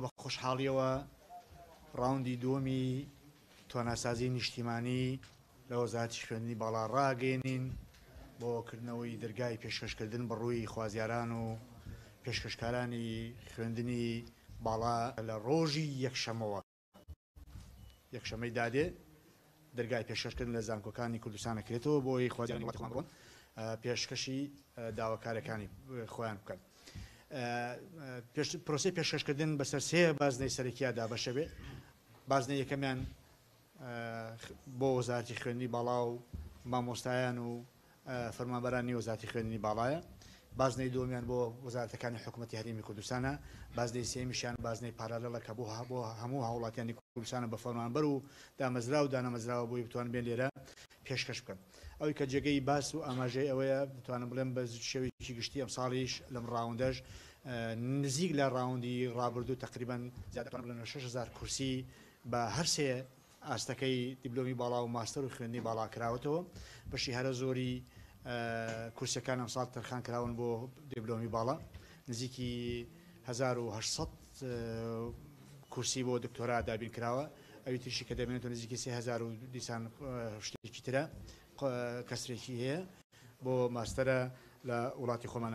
بە خۆشحاڵیەوە ڕاوندی دووەمی تواناسازی نیشتیمانی لە وەزارەتی خوێندنی باڵا ڕاگەیەنین بۆ کردنەوەی دەرگای پێشکەشکردن بە ڕووی خوازیاران و پێشکەشکارانی خوێندنی باڵا لە ڕۆژی یەکشەمەوە. یەکشەمەی دادێ دەرگای پێشکەشکردن لە زانکۆکانی کوردستان ئەکرێتەوە بۆ ئەوەی خوازیارانی وڵاتی خۆمان بڕۆن پێشکەشی داواکارەکانی خۆیان بکەن. پرۆسەی پێشکەشکردن بەسەر سێ بازنەی سەرەکییا دابەشە بێ. بازنەی یەکەمیان بۆ وەزارەتی خوێندنی باڵا و مامۆستایان و فەرمانبەرانی وەزارەتی خوێندنی باڵایە، بازنەی دووەمیان بۆ وەزارەتەکانی حکومەتی هەرێمی کوردستانە، بازنەی سێیەمیشیان بازنەی پارالێڵە کە بۆ بۆ هەموو هاوڵاتیانی کوردستانە بە فەرمانبەر و دامەزراو و دانەمەزراوە بۆی بتوانن بێن لێرە پێشکەش بکەن. ئەوەی کە جێگەی باس و ئاماژەی ئەوەیە دەتوانم بڵێم بە شێوەیەکی گشتی ئەمساڵیش لەم ڕاوندەش نزیک لە ڕاوندی ڕابردوو تەقریبەن زیاتر دەتوانم بڵێم 6000 کورسی بە هەر سێ ئاستەکەی دیبلۆمی باڵا و ماستەر و خوێندنی باڵا کراوەتەوە، بەشی هەرە زۆری کورسیەکان ئەمساڵ تەرخان کراون بۆ دیبلۆمی باڵا، نزیکی 1800 کورسی بۆ دکتۆرا دابین کراوە، ئەوی تریشی کە دەمێنێتەوە نزیکی 3000 و دیسان شتێکی ترە کەسرێکی هەیە بۆ ماستەرە لە وڵاتی خۆمانە.